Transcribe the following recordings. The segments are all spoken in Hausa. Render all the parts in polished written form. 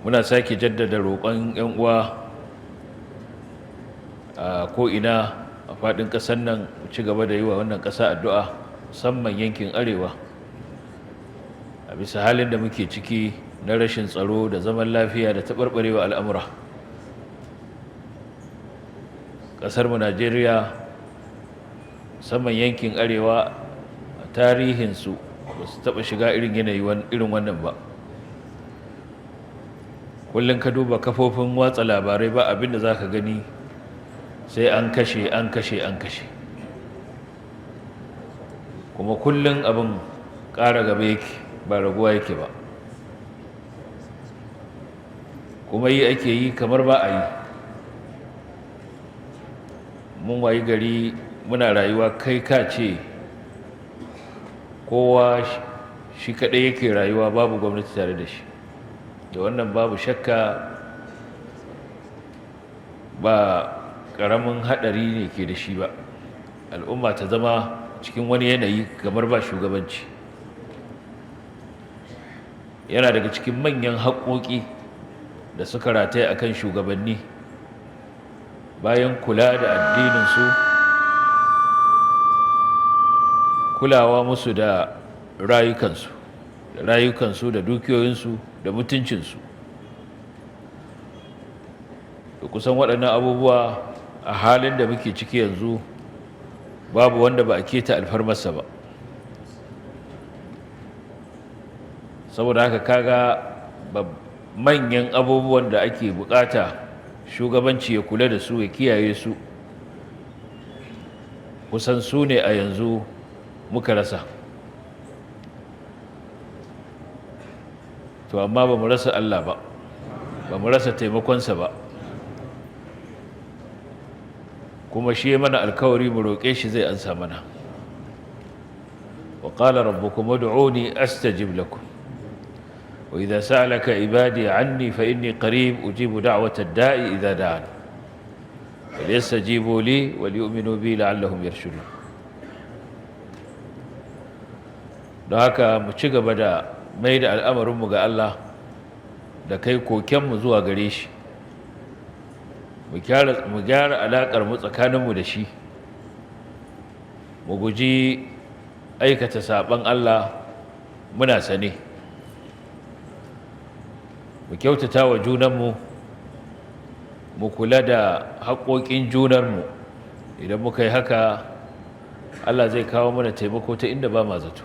Muna sake jaddada roƙon 'yan uwa a ko'ina a faɗin ƙasar nan, ci gaba da yi wa wannan ƙasa addu'a, musamman yankin arewa, a bisa halin da muke ciki na rashin tsaro da zaman lafiya da taɓarɓarewa al'amura. Ƙasarmu Najeriya, musamman yankin arewa, a tarihinsu ba su taɓa shiga irin yanayi irin wannan ba. Kullum ka duba kafofin watsa labarai, ba abin da za ka gani sai an kashe, an kashe, an kashe. Kuma kullum abin ƙara gaba yake, ba raguwa yake ba. Kuma yi ake yi kamar ba a yi. Mun wayi gari muna rayuwa kai ka ce kowa shi kaɗai yake rayuwa, babu gwamnati tare da shi. Da wannan babu shakka ba ƙaramin haɗari ne ke da shi ba, al'umma ta zama cikin wani yanayi kamar ba shugabanci. Yana daga cikin manyan haƙoƙi da suka rataya akan shugabanni, bayan kula da addininsu, kulawa musu da rayukansu da dukiyoyinsu da mutuncinsu. Da kusan waɗannan abubuwa, a halin da muke ciki yanzu, babu wanda ba a keta alfarmarsa ba. Saboda haka kaga manyan abubuwan da ake bukata shugabanci ya kula da su, ya kiyaye su, kusan su ne a yanzu muka rasa. To amma ba mu rasa Allah ba, ba mu rasa taimakonsa ba. Kuma shi mana alkawari, mu roƙe shi zai ansa mana. Wa qala rabbukum ud'uni astajib lakum wa idha sa'alaka ibadi anni fa inni qarib ujibu da'wata ad-da'i idha da'an falyastajibu li wal yu'minu bi la'allahum yarshudun. Don haka mu ci gaba da mai da al'amarinmu ga Allah da kai kokenmu zuwa gare shi, mu gyara alaƙar mu tsakaninmu da shi, mu guji aikata saɓon Allah muna sane, mu kyautata wa junanmu, mu kula da haƙoƙin junanmu. Idan muka yi haka, Allah zai kawo mana taimako ta inda ba ma zato.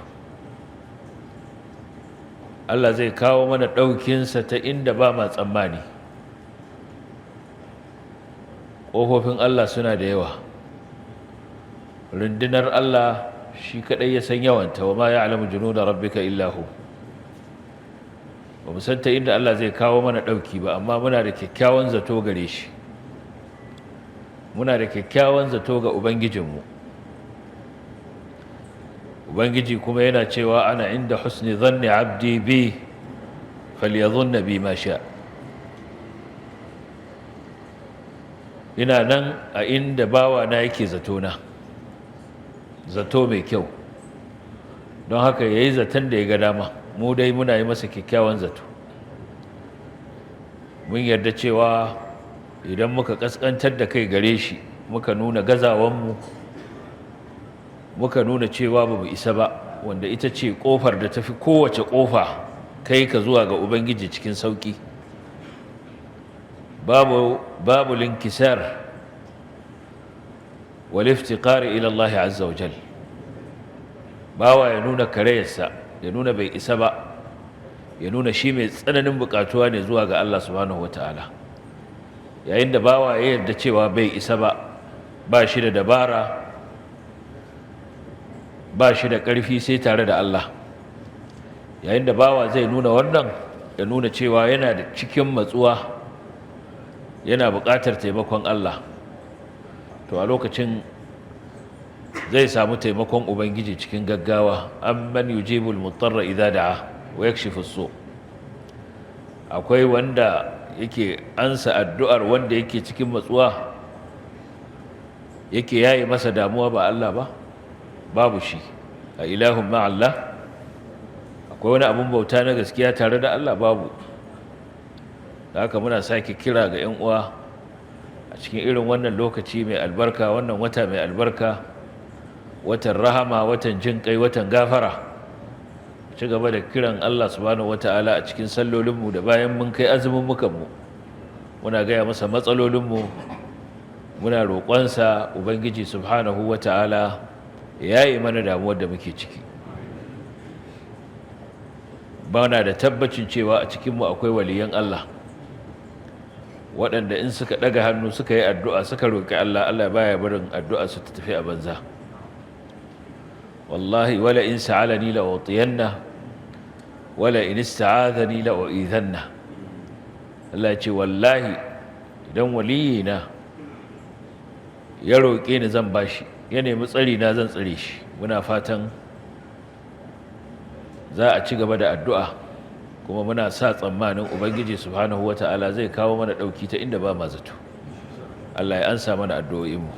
Allah zai kawo mana ɗaukinsa ta inda ba ma tsammani. Ƙofofin Allah suna da yawa. Rundunar Allah shi kaɗai ya san yawanta. Wa ma ya'lamu junuda rabbika illa hu. Ba mu san ta inda Allah zai kawo mana ɗauki ba, amma muna da kyakkyawan zato gare shi, muna da kyakkyawan zato ga Ubangijinmu. Ubangiji kuma yana cewa: "Ana inda husni dhanni abdi bi, falyadhunna bi ma sha." Ina nan a inda bawa na yake zato na, zato mai kyau. Don haka yayi zaton da ya ga dama, mu dai muna yi masa kyakkyawan zato. Mun yarda cewa idan muka kaskantar da kai gare shi, muka nuna gazawanmu, muka nuna cewa ba mu isa ba, wanda ita ce kofar da tafi kowace kofa kai ka zuwa ga Ubangiji cikin sauki, babu linkisar wal iftiqari ila Allah azza wa jal. Bawa ya nuna karayarsa, ya nuna bai isa ba, ya nuna shi mai tsananin bukatuwa ne zuwa ga Allah subhanahu wataala. Yayin da bawa ya yarda cewa bai isa ba, ba shi da dabara, ba shi da ƙarfi sai tare da Allah, yayin da bawa zai nuna wannan, ya nuna cewa yana da cikin matsuwa, yana buƙatar taimakon Allah, to a lokacin zai samu taimakon Ubangiji cikin gaggawa. Amman yujibul mutarra idza da'a wa yakshifu su. Akwai wanda yake ansa addu'ar wanda yake cikin matsuwa, yake yaye masa damuwa, ba Allah ba? Babu shi. A ilahun ma Allah? Akwai wani abun bauta na gaskiya tare da Allah? Babu. Da haka muna sake kira ga 'yan uwa a cikin irin wannan lokaci mai albarka, wannan wata mai albarka, watan rahama, watan jin kai, watan gafara, ci gaba da kiran Allah subhanahu wata'ala a cikin sallolinmu da bayan mun kai azumin mukanmu. Muna gaya masa matsalolinmu, muna roƙonsa Ubangiji subhanahu wata'ala ya yi mana damuwar da muke ciki. Bana da tabbacin cewa a cikinmu akwai waliyan Allah waɗanda in suka ɗaga hannu suka yi addu'a, suka roƙi Allah, Allah baya barin addu'a su ta tafi a banza. Wallahi, wala in sa'alani la utiyanna, wala in ista'adhani la u'idhanna. Allah ya ce, wallahi idan waliyina ya roƙe ni, zan bashi, ya nemi tsari na, zan tsare shi. Muna fatan za a ci gaba da addu'a, kuma muna sa tsammanin Ubangiji subhanahu wata'ala zai kawo mana ɗauki ta inda ba ma zato. Allah ya ansa mana addu'o'inmu.